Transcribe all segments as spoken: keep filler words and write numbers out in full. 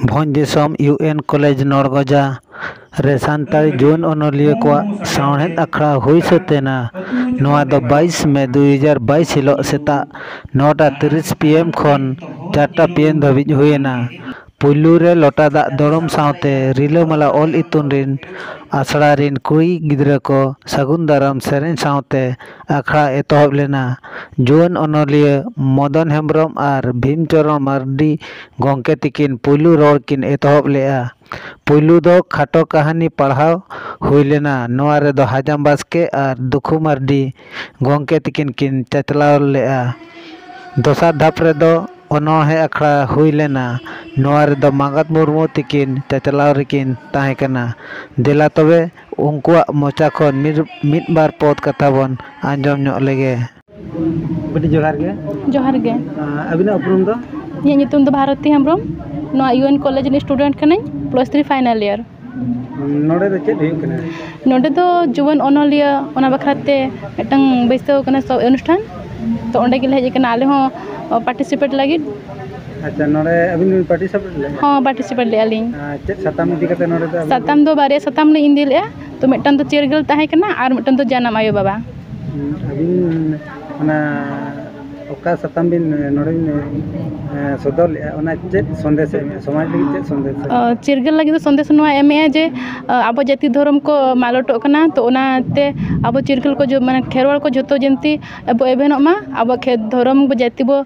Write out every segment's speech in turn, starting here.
ᱵᱷᱚᱸᱡᱽ ᱫᱤᱥᱚᱢ U N college ᱱᱚᱲᱜᱚᱡᱟ ᱨᱮ ᱥᱟᱱᱛᱟᱲᱤ ᱡᱩᱣᱟᱹᱱ ᱚᱱᱚᱞᱤᱭᱟᱹ ᱠᱚᱣᱟᱜ ᱥᱟᱶᱦᱮᱫ ᱟᱠᱷᱲᱟ ᱦᱩᱭ ᱥᱟᱹᱛ ᱮᱱᱟ᱾ ᱱᱚᱣᱟ ᱫᱚ ᱵᱟᱭᱤᱥ ᱢᱮ ᱫᱩ ᱦᱟᱡᱟᱨ ᱵᱟᱭᱤᱥ ᱦᱤᱞᱳᱜ ᱥᱮᱛᱟᱜ ᱱᱚᱴᱟ ᱛᱤᱨᱤᱥ ᱯᱤ ᱮᱢ ᱠᱷᱚᱱ ᱪᱟᱨᱴᱟ ᱯᱤ ᱮᱢ ᱫᱷᱟᱹᱵᱤᱡ ᱦᱩᱭ ᱮᱱᱟ᱾ ᱯᱩᱭᱞᱩ ᱨᱮ ᱞᱚᱴᱟ ᱫᱟᱜ ᱫᱚᱲᱚᱢ ᱥᱟᱶᱛᱮ ᱨᱤᱞᱟᱹᱢᱟᱞᱟ ᱚᱞ ᱤᱛᱩᱱ ᱨᱤᱱ ᱟᱥᱲᱟ ᱨᱤᱱ ᱠᱩᱲᱤ ᱜᱤᱫᱽᱨᱟᱹ ᱠᱚ ᱥᱟᱹᱜᱩᱱ ᱫᱟᱨᱟᱢ ᱥᱮᱨᱮᱧ ᱥᱟᱶᱛᱮ ᱟᱠᱷᱲᱟ ᱮᱛᱚᱦᱚᱵ ᱞᱮᱱᱟ᱾ ᱡᱩᱣᱟᱹᱱ ᱚᱱᱚᱞᱤᱭᱟᱹ ᱢᱚᱫᱚᱱ ᱦᱮᱢᱵᱽᱨᱚᱢ ᱟᱨ ᱵᱷᱤᱢ ᱪᱚᱨᱚᱱ ᱢᱟᱨᱰᱤ ᱜᱚᱢᱠᱮ ᱛᱤᱠᱤᱱ ᱯᱩᱭᱞᱩ ᱨᱚᱲ ᱠᱤᱱ ᱮᱛᱚᱦᱚᱵ ᱞᱮᱫᱼᱟ᱾ ᱯᱩᱭᱞᱩ ᱫᱚ ᱠᱷᱟᱴᱚ ᱠᱟᱹᱦᱱᱤ ᱯᱟᱲᱦᱟᱣ ᱦᱩᱭ ᱞᱮᱱᱟ᱾ ᱱᱚᱣᱟ ᱨᱮᱫᱚ ᱦᱟᱡᱟᱢ ᱵᱟᱥᱠᱮ ᱟᱨ ᱫᱩᱠᱷᱩ ᱢᱟᱨᱰᱤ ᱜᱚᱢᱠᱮ ᱛᱤᱠᱤᱱ ᱠᱤᱱ ᱪᱟᱪᱞᱟᱣ ᱞᱮᱫᱼᱟ᱾ ᱫᱚᱥᱟᱨ ᱫᱷᱟᱯ ᱨᱮᱫᱚ ᱚᱱᱚᱬᱦᱮ ᱟᱠᱷᱲᱟ ᱦᱩᱭ ᱞᱮᱱᱟ᱾ ᱱᱚᱣᱟ ᱨᱮᱫᱚ ᱢᱟᱸᱜᱟᱛ ᱢᱩᱨᱢᱩ ᱛᱤᱠᱤᱱ ᱪᱟᱪᱞᱟᱣ ᱨᱮᱠᱤᱱ ᱛᱟᱦᱮᱸ ᱠᱟᱱᱟ᱾ ᱫᱮᱞᱟ ᱛᱚᱵᱮ ᱩᱱᱠᱩᱣᱟᱜ ᱢᱚᱪᱟ ᱠᱷᱚᱱ ᱢᱤᱫ, ᱢᱤᱫ ᱵᱟᱨ ᱯᱚᱫ ᱠᱟᱛᱷᱟ ᱵᱚᱱ ᱟᱸᱡᱚᱢ ᱧᱚᱜ ᱞᱮᱜᱮ᱾ ᱵᱤᱴᱤ, ᱡᱚᱦᱟᱨ ᱜᱮ᱾ ᱡᱚᱦᱟᱨ ᱜᱮ᱾ ᱟᱸ, ᱟᱹᱵᱤᱱᱟᱜ ᱩᱯᱨᱩᱢ ᱫᱚ? ᱤᱧᱟᱹᱜ ᱧᱩᱛᱩᱢ ᱫᱚ ᱵᱷᱟᱨᱚᱛᱤ ᱦᱮᱢᱵᱨᱚᱢ᱾ ᱱᱚᱣᱟ ᱤᱭᱩ ᱮᱱ ᱠᱚᱞᱮᱡᱽ ᱨᱤᱱᱤᱡ student ᱠᱟᱹᱱᱟᱹᱧ, plus three final year᱾ ᱱᱚᱰᱮ ᱫᱚ ᱪᱮᱫ ᱦᱩᱭᱩᱜ ᱠᱟᱱᱟ? ᱱᱚᱰᱮ ᱫᱚ ᱡᱩᱣᱟᱹᱱ ᱚᱱᱚᱞᱤᱭᱟᱹ, ᱚᱱᱟ ᱵᱟᱠᱷᱨᱟ ᱛᱮ ᱢᱤᱫᱴᱟᱝ ᱵᱟᱹᱭᱥᱟᱹᱣ ᱠᱟᱱᱟ ᱥᱚ-, ᱚᱱᱩᱥᱴᱷᱟᱱ᱾ ᱛᱚ, ᱚᱸᱰᱮ ᱜᱮᱞᱮ ᱦᱮᱡ ᱟᱠᱟᱱᱟ᱾ ᱟᱞᱮ ᱦᱚᱸ, ᱚ, participate ᱞᱟᱹᱜᱤᱫ᱾ ᱟᱪᱪᱷᱟ, ᱱᱚᱰᱮ ᱟᱹᱵᱤᱱ ᱵᱤᱱ participate ᱞᱮᱫᱟ? ᱦᱚᱸ, participate ᱞᱮᱫᱼᱟ ᱞᱤᱧ᱾ ᱟᱨ ᱪᱮᱫ ᱥᱟᱛᱟᱢ ᱤᱫᱤ ᱠᱟᱛᱮ ᱱᱚᱰᱮ ᱫᱚ ᱟᱹᱵᱤᱱ? ᱥᱟᱛᱟᱢ ᱫᱚ ᱵᱟᱨᱭᱟ ᱥᱟᱛᱟᱢ ᱞᱤᱧ ᱤᱫᱤ ᱞᱮᱫᱼᱟ᱾ ᱛᱚ ᱢᱤᱫᱴᱟᱝ ᱫᱚ ᱪᱤᱨᱜᱟᱹᱞ ᱛᱟᱦᱮᱸ ᱠᱟᱱᱟ ᱟᱨ ᱢᱤᱫᱴᱟᱝ ᱫᱚ ᱡᱟᱱᱟᱢ ᱟᱭᱳ ᱵᱟᱵᱟ᱾ ᱦᱩᱸ, ᱟᱹᱵᱤᱱ ᱚᱱᱟ ᱚᱠᱟ ᱥᱟᱛᱟᱢ ᱵᱤᱱ ᱱᱚᱰᱮ ᱵᱤᱱ, ᱮ, ᱥᱚᱫᱚᱨ ᱞᱮᱫᱼᱟ, ᱚᱱᱟ ᱪᱮᱫ ᱥᱚᱱᱫᱮᱥ ᱮ ᱮᱢᱮᱜᱼᱟ, ᱥᱚᱢᱟᱡᱽ ᱞᱟᱹᱜᱤᱫ ᱪᱮᱫ ᱥᱚᱱᱫᱮᱥ ᱮ ᱮᱢᱮᱜᱼᱟ? ᱚ, ᱪᱤᱨᱜᱟᱹᱞ ᱞᱟᱹᱜᱤᱫ ᱫᱚ ᱥᱚᱱᱫᱮᱥ ᱱᱚᱣᱟ ᱮᱢᱮᱜᱼᱟ ᱡᱮ, ᱚ, ᱟᱵᱚ ᱡᱟᱹᱛᱤ ᱫᱷᱚᱨᱚᱢ ᱠᱚ ᱢᱟᱞᱚᱴᱚᱜ ᱠᱟᱱᱟ, ᱛᱚ ᱚᱱᱟᱛᱮ ᱟᱵᱚ ᱪᱤᱨᱜᱟᱹᱞ ᱠᱚ ᱡᱚ-, ᱢᱟᱱᱮ ᱠᱷᱮᱨᱣᱟᱲ ᱠᱚ ᱡᱷᱚᱛᱚ ᱡᱟᱹᱱᱛᱤ ᱟᱵᱚ ᱮᱵᱷᱮᱱᱚᱜ ᱢᱟ, ᱟᱵᱚᱣᱟᱜ ᱠᱷᱮ-, ᱫᱷᱚᱨᱚᱢ ᱡᱟᱹᱛᱤ ᱵᱚ,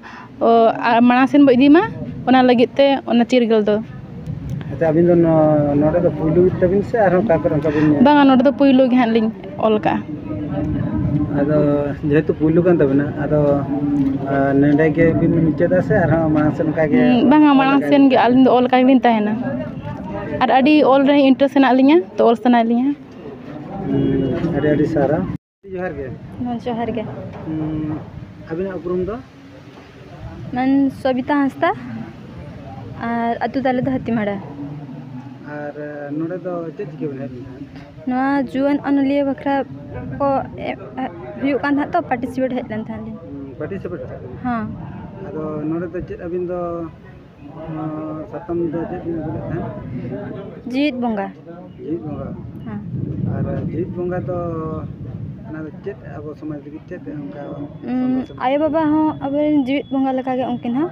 ᱚ, ᱟᱨ ᱢᱟᱲᱟᱝ ᱥᱮᱱ ᱵᱚ ᱤᱫᱤ ᱢᱟ, ᱚᱱᱟ ᱞᱟᱹᱜᱤᱫ ᱛᱮ ᱚᱱᱟ ᱪᱤᱨᱜᱟᱹᱞ ᱫᱚ᱾ ᱟᱪᱪᱷᱟ, ᱟᱹᱵᱤᱱ ᱫᱚ ᱱᱚ-, ᱱᱚᱰᱮ ᱫᱚ ᱯᱩᱭᱞᱩ ᱛᱟᱹᱵᱤᱱ ᱥᱮ ᱟᱨᱦᱚᱸ ᱚᱠᱟ ᱠᱚᱨᱮ ᱚᱱᱠᱟ ᱵᱤᱱ ᱧᱮᱞ? ᱵᱟᱝᱟ, ᱱᱚᱰᱮ ᱫᱚ ᱯᱩᱭᱞᱩ ᱜᱮ ᱦᱟᱸᱜ ᱞᱤᱧ ᱚᱞ ᱠᱟᱜᱼᱟ᱾ ᱟᱫᱚ ᱡᱮᱦᱮᱛᱩ ᱯᱩᱭᱞᱩ ᱠᱟᱱ ᱛᱟᱵᱤᱱᱟ, ᱟᱫᱚ, ᱟ, ᱱᱚᱰᱮ ᱜᱮ ᱵᱤᱱ ᱢᱩᱪᱟᱹᱫᱟ ᱥᱮ ᱟᱨᱦᱚᱸ ᱢᱟᱲᱟᱝ ᱥᱮᱱ ᱚᱱᱠᱟ ᱜᱮ ᱦᱩᱸ, ᱵᱟᱝᱟ, ᱚᱞ ᱢᱟᱲᱟᱝ ᱞᱟᱜᱟᱭ ᱥᱮᱱ ᱜᱮ ᱵᱤᱱᱟ? ᱟᱹᱞᱤᱧ ᱫᱚ ᱚᱞ ᱠᱟᱜ ᱜᱮᱞᱤᱧ ᱛᱟᱦᱮᱱᱟ᱾ ᱟᱨ ᱟᱹᱰᱤ ᱚᱞ ᱨᱮ interest ᱦᱮᱱᱟᱜ ᱞᱤᱧᱟ, ᱛᱚ ᱚᱞ ᱥᱟᱱᱟᱭᱮᱫ ᱞᱤᱧᱟ᱾ ᱦᱩᱸ, ᱟᱹᱰᱤ ᱟᱹᱰᱤ ᱥᱟᱨᱦᱟᱣ᱾ ᱡᱚᱦᱟᱨ ᱜᱮ᱾ ᱦᱩᱸ, ᱡᱚᱦᱟᱨ ᱜᱮ᱾ ᱦᱩᱸ, ᱟᱹᱵᱤᱱᱟᱜ ᱩᱯᱨᱩᱢ ᱫᱚ? ᱢᱮᱱ ᱥᱚᱵᱤᱛᱟ ᱦᱟᱸᱥᱫᱟ, ᱟᱨ ᱟᱹᱛᱩ ᱛᱟᱞᱮ ᱫᱚ ᱦᱟᱹᱛᱤᱢᱟᱲᱟ᱾ ᱟᱨ, ᱮ, ᱱᱚᱰᱮ ᱫᱚ ᱪᱮᱫ ᱪᱤᱠᱟᱹ ᱵᱤᱱ ᱦᱮᱡ ᱞᱮᱱ ᱛᱟᱦᱮᱸᱫ? ᱱᱚᱣᱟ ᱡᱩᱣᱟᱹᱱ ᱚᱱᱚᱞᱤᱭᱟᱹ ᱵᱟᱠᱷᱨᱟ ᱠᱚ, ᱮ, ᱮ, ᱦᱩᱭᱩᱜ ᱠᱟᱱ ᱛᱟᱦᱮᱸᱫ ᱛᱚ, participate ᱦᱮᱡ ᱞᱮᱱ ᱛᱟᱦᱮᱸᱫ ᱞᱤᱧ᱾ ᱦᱩᱸ, participate ᱦᱮᱡ ᱞᱮᱱ᱾ ᱦᱚᱸ᱾ ᱟᱫᱚ ᱱᱚᱰᱮ ᱫᱚ ᱪᱮᱫ ᱟᱹᱵᱤᱱ ᱫᱚ, ᱚ, ᱥᱟᱛᱟᱢ ᱫᱚ ᱪᱮᱫ ᱵᱤᱱ ᱟᱹᱜᱩ ᱞᱮᱫ ᱛᱟᱦᱮᱸᱫ? ᱡᱤᱣᱤᱫ ᱵᱚᱸᱜᱟ᱾ ᱡᱤᱣᱤᱫ ᱵᱚᱸᱜᱟ᱾ ᱦᱮᱸ᱾ ᱟᱨ ᱡᱤᱣᱤᱫ ᱵᱚᱸᱜᱟ ᱫᱚ ᱚᱱᱟ ᱫᱚ ᱪᱮᱫ ᱟᱵᱚ ᱥᱚᱢᱟᱡᱽ ᱞᱟᱹᱜᱤᱫ ᱪᱮᱫ ᱚᱱᱠᱟ ᱩᱸ, ᱥᱚᱱᱫᱮᱥ ᱮ ᱮᱢᱟ? ᱟᱭᱳᱼᱵᱟᱵᱟ ᱦᱚᱸ ᱟᱵᱚᱨᱮᱱ ᱡᱤᱣᱤᱫ ᱵᱚᱸᱜᱟ ᱞᱮᱠᱟᱜᱮ ᱩᱱᱠᱤᱱ ᱦᱚᱸ,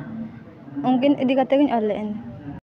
ᱩᱱᱠᱤᱱ ᱤᱫᱤ ᱠᱟᱛᱮ ᱜᱤᱧ ᱚᱞ ᱞᱮᱫᱼᱟ᱾